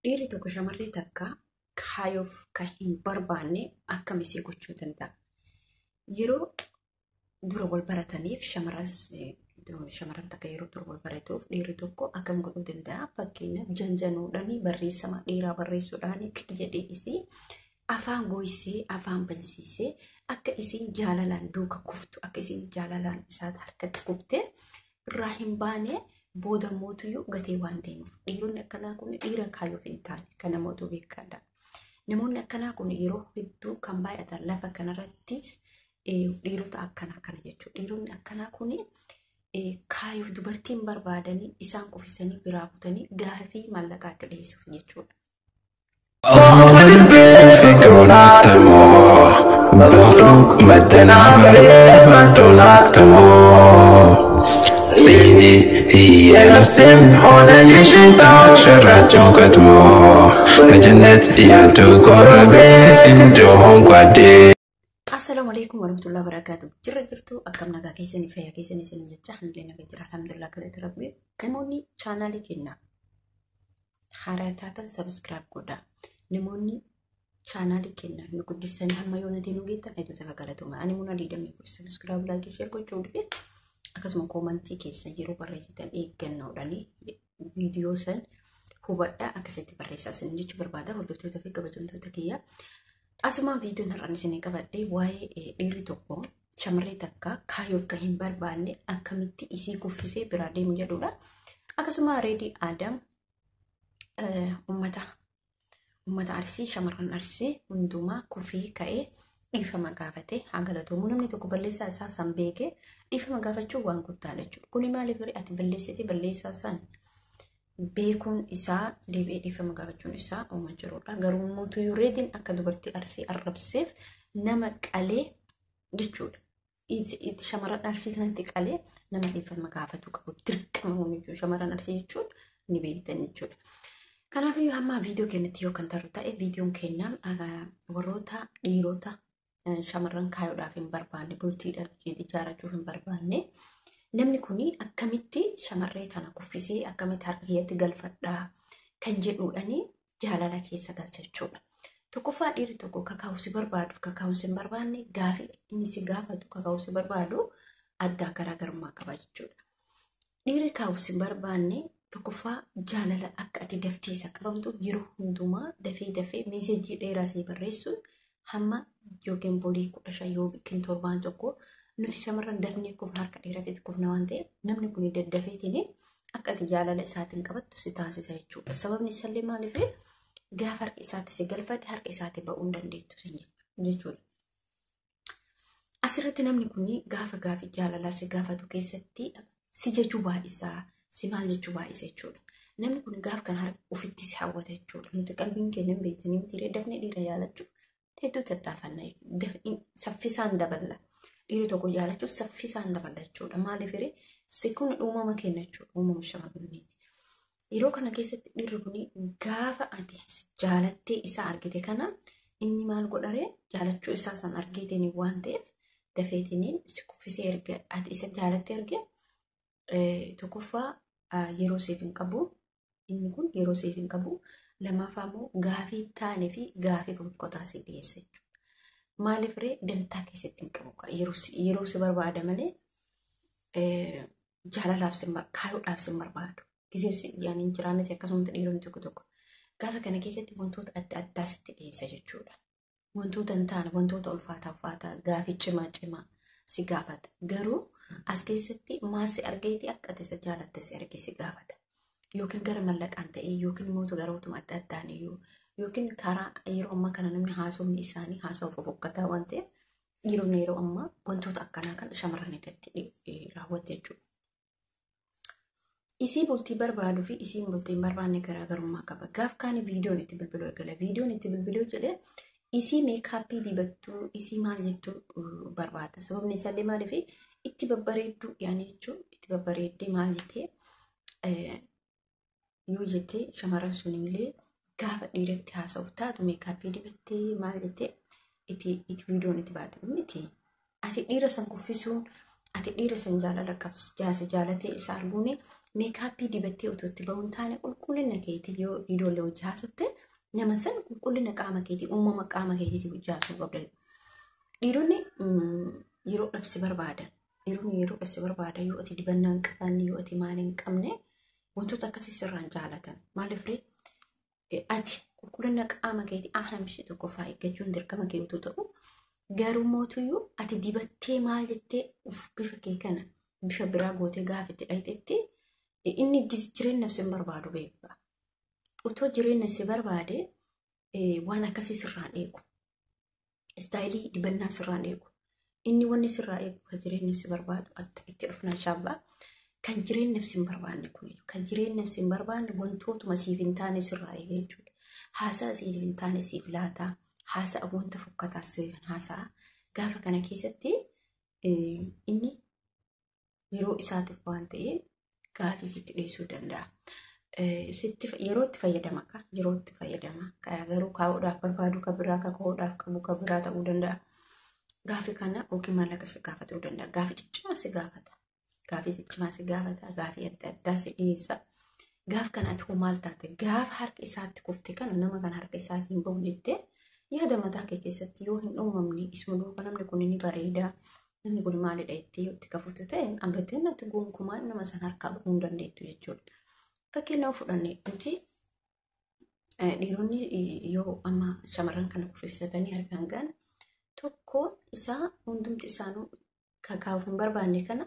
Dhiirri tokko shamarree takka kaayoof kan hin barbaanne akkam isii gochuu danda'a? Yeroo dura wal barataniif shamarran takka yeroo dura wal baratuuf dhiirri tokko akkam godhuu danda'a? Fakkeenyaaf janjanuudhaan barreessama dhiiraa barreessuudhaan jedhee isii afaan goysee afaan bansiisee akka isiin jaalalaan duuka kuftu, akka isiin jaalalaan isaati harkatti kuftee irraa hin baane booda mootuyyuu gatee waan deemuuf. Dhiironni akkanaa kun dhiira kaayyoof hin taane kan namootu beekaadha. Namoonni akkanaa kun yeroo hedduu kan baay'atan lafa kanarrattis dhiirota akkanaa kana jechuudha. Dhiironni akkanaa kun kaayyoof dubartiin barbaadanii isaan kuffisanii biraa kutanii gaafii maallaqaatti dhiyeessuuf jechuudha. سيدي هي نفسي حول يشتا شراتو كتمو فجنة يانتو قربي سنتو قدي. Assalaamu alaikum warahmatullahi wabarakatuh. Jirra jirtu, akkam nagaa keessanii, fayyaa keessanii isin jecha alhamdulillah nagaa jira, alhamdulillah galata rabbi. Namoonni chaanaalii keenya haaraa taatan subscribe godhaa. Namoonni chaanaalii keenya nu guddisanii hamma yoo nuti nu geettan hedduu takka galatooma. Ani muna 24 subscribe, like, share gochuu dhufe, akkasuma koomantii keessa yeroo barreessitan eeggannoodhaan viidiyoo san hubadhaa, akkasitti barreessaa isin jechuu barbaada, hordoftoota fi kabajamtoota kiyya. Asumaan viidiyoon har'aan isinii qabadhe waa'ee dhiirri tokko shamarree takka kaayyoof kan hin barbaanne akkamitti isii kuffisee biraa deemu jedhudha. Akkasuma Reedii Aadam uummata Arsii, shamarran Arsii hundumaa kufee ka'ee dhiifama gaafate haa galatoomu. Namni tokko balleessaa isaa san beekee dhiifama gaafachuu waan guddaadha jechuudha. Kuni maaliif ati balleessite balleessaa san beekuun isaa deebi'ee dhiifama gaafachuun isaa uuma jirudha. Garuu mootuu Reediin akka dubartii Arsii arrabseef nama qalee jechuudha. Shamarran Arsii sanatti qalee nama dhiifama gaafatu qabu dirqama jechuudha. Shamarran Arsii jechuun ni beektan jechuudha. Kanaafiyyuu hamma viidiyoo keenyatti yoo kan tarru ta'e, viidiyoon keenya warroota dhiirota shamarran kaayoodhaaf hin barbaanne, bultiidhaaf ijaarrachuuf hin barbaanne, namni kun akkamitti shamarree tana kuffisee akkamitti harka kiyyatti galfadhaa kan jedhuudhaani jaalala keessa galcha jechuudha. Tokkoffaa, dhiirri tokko kakaa'umsi barbaaduuf kakaa'umsi hin barbaanne gaafii inni si gaafatu kakaa'umsi barbaadu addaa garaagarummaa qaba jechuudha. Dhiirri kaa'umsi hin barbaanne tokkoffaa jaalala akka ati daftee isa qabamtu yeroo hundumaa dafee dafee meesejii dheeraa sii barreessuun hamma yookiin bolii 15 yookiin torbaan tokko, nuti shamarran dafnee kufna, harka dheeraatti kufna waan ta'eef, namni kun daddafeetiin akka ati jaalala isaatiin qabattu si taasisa jechuudha. Sababni isaallee maaliif, gaafa harka isaatti si galfate harka isaatti ba'uu hin dandeettu jechuudha. Asirratti namni kun gaafa gaafii jaalalaa si gaafatu keessatti si jechuu baay'isaa, si maal jechuu baay'isa jechuudha. Namni kun gaafa kan harka ofitti si hawwata jechuudha. Nuti qalbiin keenya hin beektanii miti, dafnee dhiira jaalachuuf hedduu tattaafanna, saffisaan daballa. Dhiirri tokko jaalachuuf saffisaan daballa jechuudha. Maaliif si kun uumama keenya jechuudha. Uumama shamarraniiti. Yeroo kana keessatti dhiirri kun gaafa ati jaalattee isaa argite kana inni maal godharee, jaalachuu isaa san argeetiin waan ta'eef dafeetiin si kuffisee erga ati isa jaalattee arge, tokkoffaa yeroo siif hin qabu. Inni kun yeroo siif hin qabu. Lammaffaa immoo gaafii taanee fi gaafii fofokkotaa si dhiyeessa jechuudha. Maaliif ree, dantaa keessatti hin qabu. Yeroo si barbaada malee jaalalaaf si kaayuudhaaf si barbaadu. Gizeef yaaniin jiraa miti, akkasumatti dhiironni tokko tokko. Gaafa kana keessatti wantoota adda addaa sitti dhiyeessa jechuudha. Wantoota hin taane, wantoota ulfaataa ulfaataa, gaafii cimaa cimaa si gaafata. Garuu as keessatti maal si argeeti, akka ati isa jaalatte si arge si gaafata. Yookiin gara mallaqaan ta'ee, yookiin immoo garootuma adda addaan iyyuu, yookiin karaa yeroo ammaa kana namni haasofni isaanii haasawaa fofokkataa waan ta'eef, dhiironni yeroo ammaa wantoota akkanaa kan shamarran irratti raawwatu jechuudha. Isii bultii barbaaduu fi isiin bultii hin barbaanne garaagarummaa qaba. Gaaf kaan viidiyoon itti bilbiluu eegala. Viidiyoon itti bilbiluu jedhee isii meekaappii dibattuu, isii maal jettuu barbaada. Sababni isaallee maaliif, itti babbareedduu yaani jechuun itti babbareeddee maal jettee yoo jettee, shamarran sunillee gaafa dhiiratti haasa'uuf taatu meekaappii dibattee maal jettee itti viidiyoon itti baate miti. Ati dhiira san kuffisuun Ati dhiira san jaalala qabs jaasa jaalatee isa arguun meekaappii dibattee otoo itti bahuun taane qulqullina keetii yoo viidiyoolee hojii haasofte nama san qulqullina qaama keetii uumama qaama keetiitii hojii haasofuu qabda. Dhiironni yeroo dhabsi barbaadan dhiironni yeroo dhabsi barbaadan yoo ati dibannaa hin qabaanne yoo ati maal hin qabne wantoota akkasii sirraan jaalatan. Maaliif ree ati qulqullina qaama keetii ahamshi tokko fa'aa eeggachuun dirqama kee utuu ta'u garuu mootuyyuu ati dibattee maal jettee uf bifa kee kana bifa biraa gootee gaafa itti dhayxetti inni jireenya si hin barbaadu beeka. Otoo jireenya si barbaade waan akkasii sirraan eegu. Istaayilii dibannaa sirraan eegu. Inni wanni sirraa eegu kan jireenya si barbaadu itti dhufna inshaallah. Kan jireenya si hin barbaanne kun kan jireenya si hin barbaanne wantootuma siif hin taane sirraa eega jechuudha. Haasaa siif hin taane siif laata. Haasaa wanta fokkataa siif haasaa. Gaafa kana keessatti inni yeroo isaatiif waan ta'eef gaafii sitti dhiyeessuu danda'a. Yeroo itti fayyadama akka yeroo itti fayyadama. Garuu kaa'uudhaaf barbaadu kan biraa kan kaa'uudhaaf qabu kan biraa ta'uu danda'a. Gaafii kana yookiin maallaqa si gaafatuu danda'a. Gaafii ciccimaa si gaafata. Gaafii ciccimaa si gaafata. Gaafii adda addaa si dhiyeessa. Gaaf kana ati hoo maal taate? Gaafa harka isaatti kufte kana nama kana harka isaatiin bahu jettee yaada mataa kee keessatti yoo hin uumamne isuma duuka namni kun ni bareeda. Namni kun maalidha jettee yoo itti kafutu ta'e ambatteen ati gonkumaa nama sana harkaa bahuu hin dandeettu jechuudha. Fakkeenyaaf fudhanne nuti dhiironni yoo amma shamarran kana kuffisatanii harkaan ga'an tokko isaa hundumti isaanuu kakaa'uuf hin barbaanne kana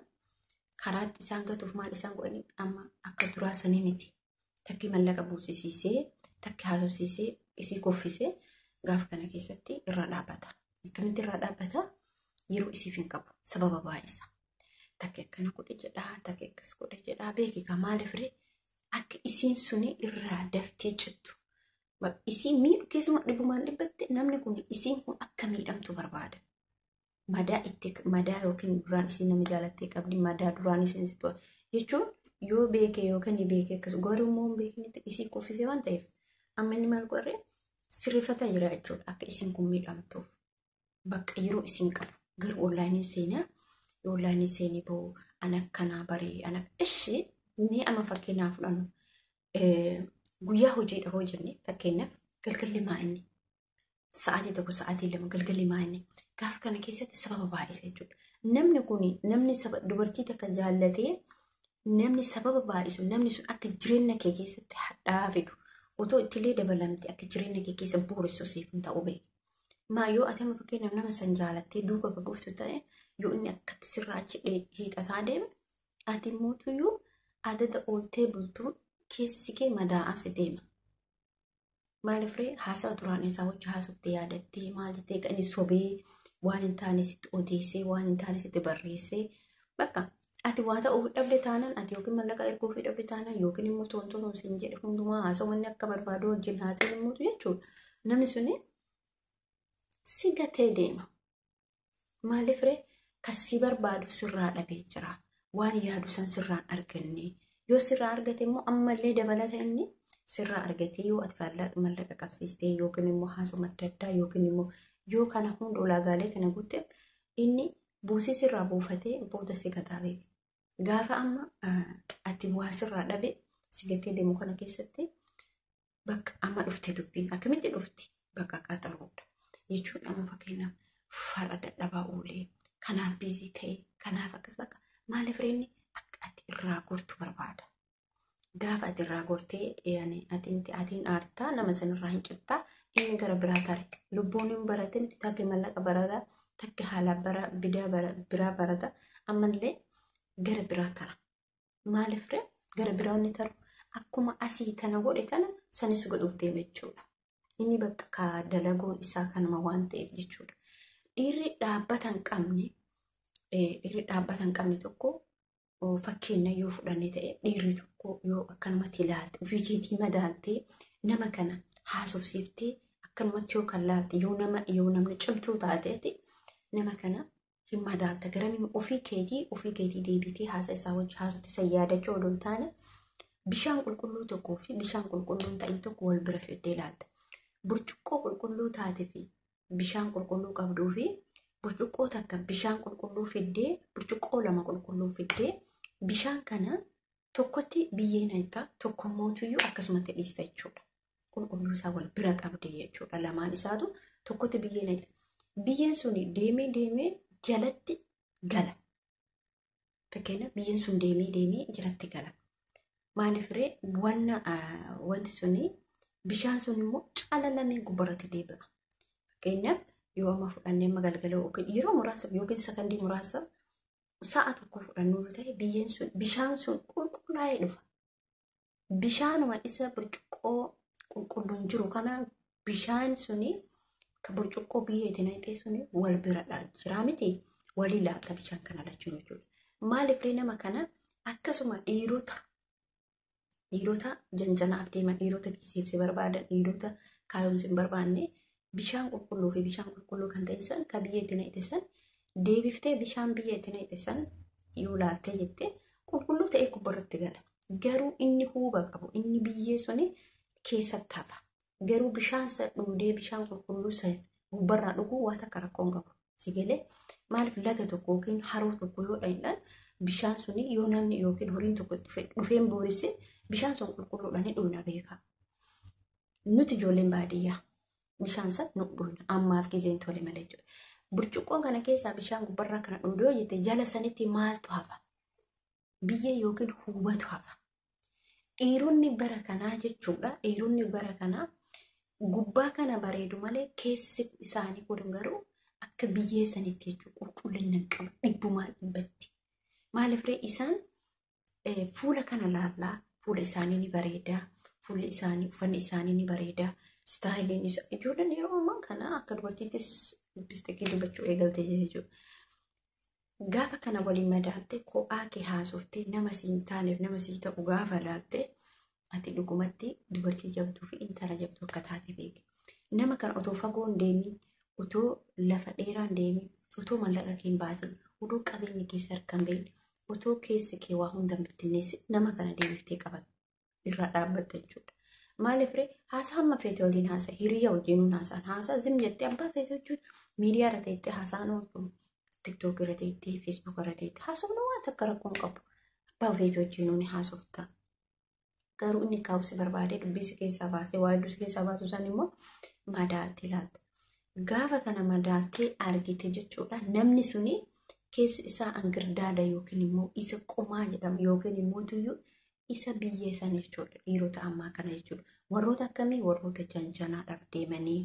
karaatti isaan gatuuf maal isaan godhanii amma akka duraa sanii miti. Takki mallaqa buusisiisee takki haasofsiisee isii kuffisee gaafa kana keessatti irraa dhaabbata. Akkamitti irraa dhaabbata? Yeroo isiif hin qabu sababa baay'isa. Takki akkana godhe jedhaa takki akkas godhe jedhaa beeki ka maaliif ree akka isiin suni irraa daftee cittu. Isiin miidhu keessumaa dhibbumaan dhibbatte namni kun isiin kun akka miidhamtu barbaada. Madaa itti madaa yookiin duraan isiin nama jaalattee qabdi madaa duraan isiin sitti jechuun yoo beeke yookiin beeke akkas garuu immoo hin beeknetti isii kuffisee waan ta'eef amma inni maal godhee sirrifataa jira jechuudha akka isiin kun miidhamtuuf. Bakka yeroo isiin qabu garuu onlaayinii seenaa onlaayinii seenii boo ana akkanaa baree ana ishee mee amma fakkeenyaaf fudhannu guyyaa hojiidha hoo jenne fakkeenyaaf galgalli maa inni sa'aatii 1 sa'aatii 2 galgalli maa inni gaafa kana keessatti sababa baay'isa jechuudha. Namni kun namni dubartii takka jaallatee namni sababa baay'isu namni sun akka jireenya kee keessatti hadhaa fidu otoo ittillee dabalamte akka jireenya kee keessa booressu siif hin ta'u beeku. Maa yoo ati amma fakkeenyaaf nama san jaalattee duuka ka guftu ta'e yoo inni akkatti sirraa achi hiixataa deeme ati mootuyyuu adada ooltee bultuun keessi kee madaa'aa si deema. Maaliif ree haasa'a duraan isaa wajji haasofte yaadattee maal jettee kan inni sobee waan hin taane sitti odeessee waan hin taane sitti barreessee bakka ati waa ta'uu dhabde taanaan ati yookiin mallaqa erguu fi dhabde taanaan yookiin immoo toontoon siin jedhe hundumaa haasa'u inni akka barbaadu wajjin haasa'e immoo jechuudha. Namni suni si gatee deema. Maaliif ree kan si barbaadu sirraa dhabee jira. Waan yaadu san sirraan arganne. Yoo sirraa argate immoo ammallee dabalata inni sirraa argate yoo ati mallaqa qabsiistee yookiin immoo haasuma adda addaa yookiin immoo yoo kana hunda ulaagaalee kana guutte inni buusii sirraa buufatee booda si gataa beeka. Gaafa amma ati waa sirraa dhabe si gatee deemu kana keessatti bakka amma dhufte dubbiin akkamitti dhufti bakka qaxaruudha. Jechuun amma fakkeenyaaf farra dadhabaa oolee kanaaf biizii ta'e kanaaf akkas bakka maaliif reenni akka ati irraa gortu barbaada. Gaafa ati irraa gortee atiin aartaa nama sanirraa hin cittaa inni gara biraa tare lubbuun hin barate miti takki mallaqa barata takki haala biraa barata ammallee gara biraa tara. Maaliif ree gara biraa inni taru akkuma asii tana godhe tana sanis godhuuf deema jechuudha. Inni bakka dalagoon isaa kanuma waan ta'eef jechuudha. Dhiirri dhaabbata hin qabne dhiirri dhaabbata hin qabne tokko fakkeenya yoo fudhanne ta'e dhiirri tokko yoo akkanumatti ilaalte ofii keetii madaaltee nama kana haasofsiiftee akkanumatti yoo kan laalte yoo nama yoo namni cimtuu taateeti nama kana hin madaalta garamiin ofii keetii deebitee haasa isaa wajji haasofte isa yaadachuu odoo hin taane bishaan qulqulluu tokkoo fi bishaan qulqulluu hin ta'in tokko wal bira fiddee ilaalta. Burcuqqoo qulqulluu taate fi bishaan qulqulluu qabduu fi Burcuqqoo takka bishaan qulqulluu fiddee, burcuqqoo lama qulqulluu fiddee, bishaan kana tokkotti biyyee naqxa, tokko mootuyyuu akkasumatti dhiista jechuudha. Qulqulluu isaa wal bira qabdee jechuudha. Lamaan isaatu tokkotti biyyee naqxa. Biyyeen sun deemee deemee jalatti gala. Fakkeenyaaf biyyeen sun deemee deemee jalatti gala. Maaliif ree wanti suni bishaan sun immoo calalamee gubbaratti deebi'a. Fakkeenyaaf yoo amma fudhannee amma galgala yookiin yeroo muraasa yookiin sakandii muraasa sa'a tokko fudhannuu yoo ta'e biyyeen sun bishaan sun qulqullaa'ee dhufa. Bishaanuma isa burcuqqoo qulqulluun jiru kana bishaan suni kan burcuqqoo biyyeetti naqxee suni wal bira jira miti walii laata bishaan kana lachuu jechuudha. Maaliif ree nama kana akkasuma dhiirota janjanaaf deeman, dhiirota kiisiif si barbaadan, dhiirota kaayomsi hin barbaanne, bishaan qulqulluu fi bishaan qulqulluu kan ta'e san kan biyya itti naqxe san deebiftee bishaan biyya itti naqxe san yoo laaltee jette qulqulluu ta'ee gubbarratti gala. Garuu inni huuba qabu inni biyyee suni keessatti hafa. Garuu bishaan san dhugdee bishaan qulqulluu san gubbarraa dhuguu waa takka rakkoo hin qabu. Si galee maaliif laga tokko yookiin haroo tokko yoo dhaqxan bishaan suni yoo namni yookiin horiin tokko dhufeen boorisse bishaan sun qulqulluudhaan ni dhugna beeka. Nuti ijoolleen baadiyyaa bishaan san nu dhugna ammaaf gizeen tole malee jechuudha. Burcuqqoon kana keessaa bishaan gubbarraa kana dhugdee yoo jette jala sanitti maaltu hafa? Biyyee yookiin huubatu hafa. Dhiironni bara kanaa jechuudha. Dhiironni bara kanaa gubbaa kana bareedu malee keessi isaanii kun garuu akka biyyee sanitti jechuudha qulqullina hin qabu dhibbumaan dhibbatti. Maaliif ree isaan fuula kana laallaa fuula isaanii ni bareeda. Fuulli isaanii uffanni isaanii ni bareeda. Istaayiliin isaa ijoolleen yeroo ammaa kana akka dubartiittis lippistikii dibachuu eegalte jechuudha. Gaafa kana waliin madaalte kophaa kee haasoftee nama si hin taaneef nama si ta'u gaafa laalte ati dhugumatti dubartii jabduu fi intala jabduu akka taate beeki. Nama kana otoo fagoo hin deemin, otoo lafa dheeraa hin deemin, otoo mallaqa kee hin baasin, otoo qabeenyi keessa harka hin bahin, otoo keessi kee waa hunda hin bittinneessin nama kana deebiftee qabatta. Irraa dhaabbatta jechuudha. Maaliif ree haasaa hamma feete waliin haasa, hiriya wajjin haasaan haasaa zim jettee abbaa feete jechuudha. Miidiyaa irra teettee haasaan ooltu, TikTok irra teettee, Facebook irra teettee haasofnu waan takka rakkoo hin qabu. Abbaa feete wajjin ni haasofta. Garuu inni kaa'u si barbaadee dubbii si keessaa baasee waa hedduu si keessaa baasu san immoo madaaltee ilaalta. Gaafa kana madaaltee argite jechuudha namni suni keessi isaa angirdaada yookiin immoo isa qomaa jedhamu yookiin immoo tuyyuu isa biyyee san jechuudha dhiirota ammaa kana jechuudha. Warroota akkamii warroota janjanaadhaaf deemanii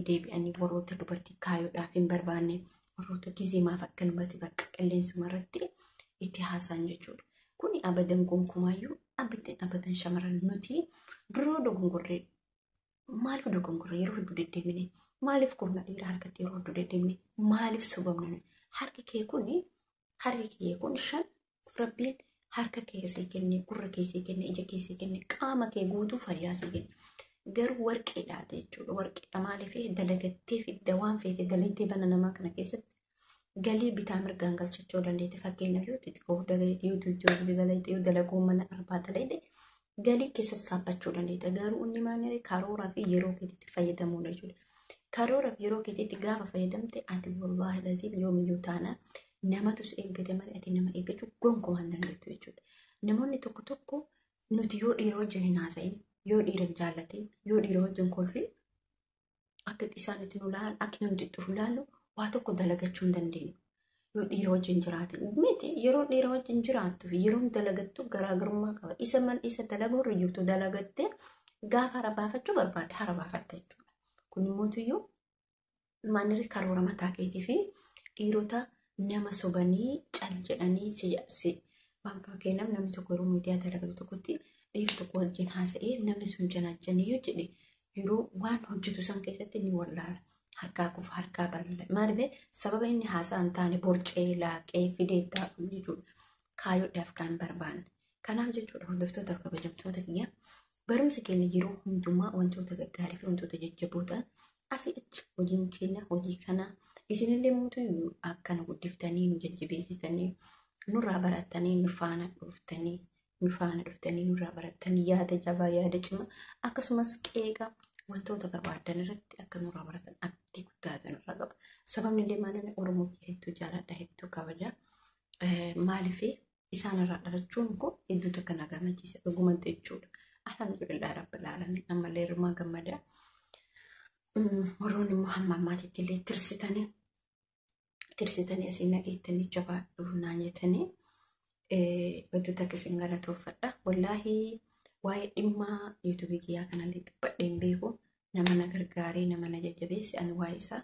deebi'anii warroota dubartii kaayuudhaaf hin barbaanne warroota gizimaaf akkanumatti bakka qilleensuma irratti itti haasa'an jechuudha. Kuni abadan gonkumaayyuu abadan abadan shamarran nuti duroo dogongorree maaliif dogongorree yeroo hedduu deddeebine maaliif kurna dhiira harkatti yeroo hedduu deddeebine maaliif sobamna nuti harki kee kuni harki kee kun shan rabbiin harka kee sii kenne gurra kee sii kenne ija kee sii kenne qaama kee guutuu fayyaa sii kenne garuu warqeedhaati jechuudha warqeedha maaliif dalagattee fidda waan feete dalagdee bana namaa kana keessatti galii bitaa mirgaan galchachuu dandeette fakkeenyaaf yoo xixiqqoo dalagde yoo xixiqqoo dalagde yoo dalaguu mana arbaa dalagde galii keessatti saaphachuu dandeette garuu inni maal karooraa fi yeroo keetitti fayyadamuudha jechuudha. Karooraa fi yeroo keetitti gaafa fayyadamte ati wallaahi laziim yoomiyyuu taana namatu si eeggate malee ati nama eeggachuu gonkumaa hin dandeettu jechuudha. Namoonni tokko tokko nuti yoo dhiira wajjin hin haasa'in, yoo dhiira hin jaallatin, yoo dhiira wajjin kolfin akka isaan itti nu laalan, akka nuti itti laallu waa tokko dalagachuu hin dandeenyu. Yoo dhiira wajjin jiraatin miti yeroo dhiira wajjin jiraattu fi yeroo dalagattu garaagarummaa qaba. Isa man isa dalaguu irra jirtu dalagattee gaafa hara baafachuu barbaadde hara baafatta jechuudha. Kun immoo iyyuu maanirri karoora mataa keetii fi dhiirota nama sobanii cal jedhanii si waan fakkeenyaaf namni tokko yeroo miidiyaa dalagatu tokkotti dhiira tokko wajjin haasa'ee namni sun janaajjanee yoo jedhe yeroo waan hojjetu san keessatti ni wallaala. Harkaa kufa harkaa bal'aa. Maaliif sababa inni haasaa hin taane borcee laaqee fidee taa'u jechuudha. Kaayyoodhaaf kan barbaanne. Kanaaf jechuudha hordoftoota kabajamtoota kiyya barumsi keenya yeroo hundumaa wantoota gaggaarii fi wantoota jajjaboo ta'an asii achi hojiin keenya hojii kana isinillee mootu akkana guddiftanii nu jajjabeessitanii nurraa barattanii nu faana dhuftanii nu faana dhuftanii nurraa barattanii yaada jabaa yaada cimaa akkasumas qeeqa wantoota barbaadan irratti akka nurraa baratan abdii guddaa guddaa irraa qaba. Sababni illee maaliif Oromoo hedduu jaaladha, hedduu kabaja. Maaliif isaan irraa dhalachuun kun hedduu takka na gammachiisa dhugumatti jechuudha. Alhamdulillah rabbil alamin, ammallee hirmaa gammada. Warroonni immoo hamma ammaatitti illee tirsitanii asii nageettanii jabaadhu naan jettanii hedduu takka isin galatoofadha. Wallaahi waa'ee dhimma yuutuubii kiyyaa kanallee dubbadhee hin beeku. Nama na gargaaree, nama na jajjabeesse, ani waa'ee isaa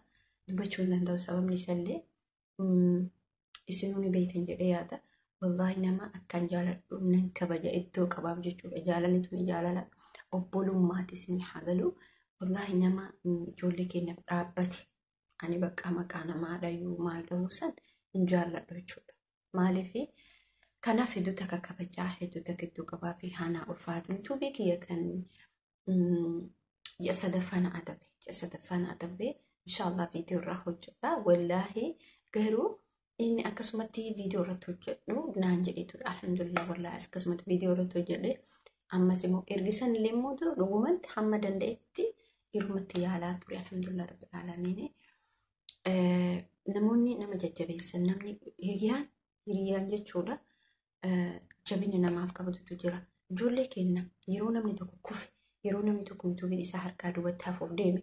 dubbachuu hin danda'u. Sababni isallee isinuu ni beektan jedhee yaada. Wallaahi nama akkaan jaaladhu, nan kabaja, iddoo qabaaf jechuudha. Jaalalli tuni jaalala obbolummaati isin haa galu. Wallaahi nama ijoollee keenyaaf dhaabbate, ani bakka maqaa namaa dhayyuu maal ta'uu san hin jaalladhu jechuudha. Maaliif kanaaf hedduu takka kabajaa, hedduu takka iddoo qabaa fi haanaa ulfaatu. Yuutuubii kiyya kan ji'a sadaffaa na adabe. Ji'a sadaffaa na adabe, inshaallah viidiyoo irraa hojjedha. Wallaahi garuu inni akkasumatti viidiyoo irratti hojjedhu naan jedhee ture. Alhamdulillah, wallaahi akkasumatti viidiyoo irratti hojjedhe. Ammas immoo ergisan illee immoo dhugumatti hamma danda'etti yerumatti yaalaa ture. Alhamdulillah rabbil aalamiin. Namoonni nama jajjabeessan, namni hiriyaan jechuudha. Jabina namaaf qabatutu jira. Ijoollee keenya yeroo namni tokko kufe, yeroo namni tokko yuutuubiin isaa harkaa duubatti hafuuf deeme,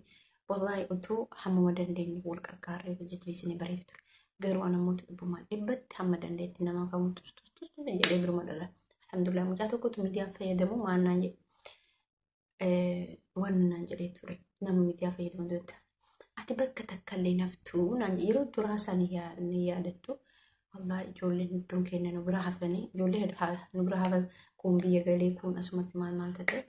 wallaahi utuu hammuma dandeenye wal qarqaarree jajjabeessinee bareedu ture. Garuu ana immoo dhibbumaan dhibbatti hamma dandeetti nama kamuu tus tus tus jedhee biruma dhagaa. Alhamdulillah, mucaa tokkotu miidiyaa fayyadamu maal naan jedhe, waan naan jedhee ture, nama miidiyaa fayyadamu ta'e. Ati bakka takka illee naftuu naan yeroo duraa san ni yaadattu. Wallaahi ijoolleen hedduun keenya nu bira hafanii, ijoollee nu bira hafan kun biyya galee, kun asumatti maal maal ta'e.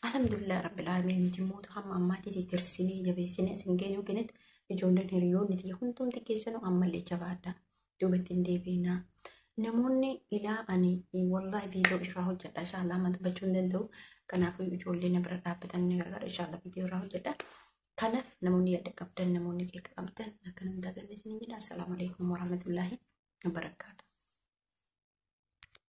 Alhamdulillah rabbil aalamiin, nuti immoo hamma ammaatti tirsinee jabeessinee asin geenyu keenyatti ijoolleen hiriyoonni tiyya hundumti keessanuu ammallee jabaadha. Duubatti hin deebiinaa. Namoonni ilaa ani wallaahi viidiyoo irraa hojjedha. Inshaallah amma dubbachuu hin danda'u. Kanaafuu ijoollee na bira dhaabbatan ni gargaara. Inshaallah viidiyoo irraa hojjedha. Kanaaf namoonni yaada qabdan, namoonni keeka qabdan akka namni daganne isin jedha. Assalaamu alaikum warahmatullaahi wabarakaatu.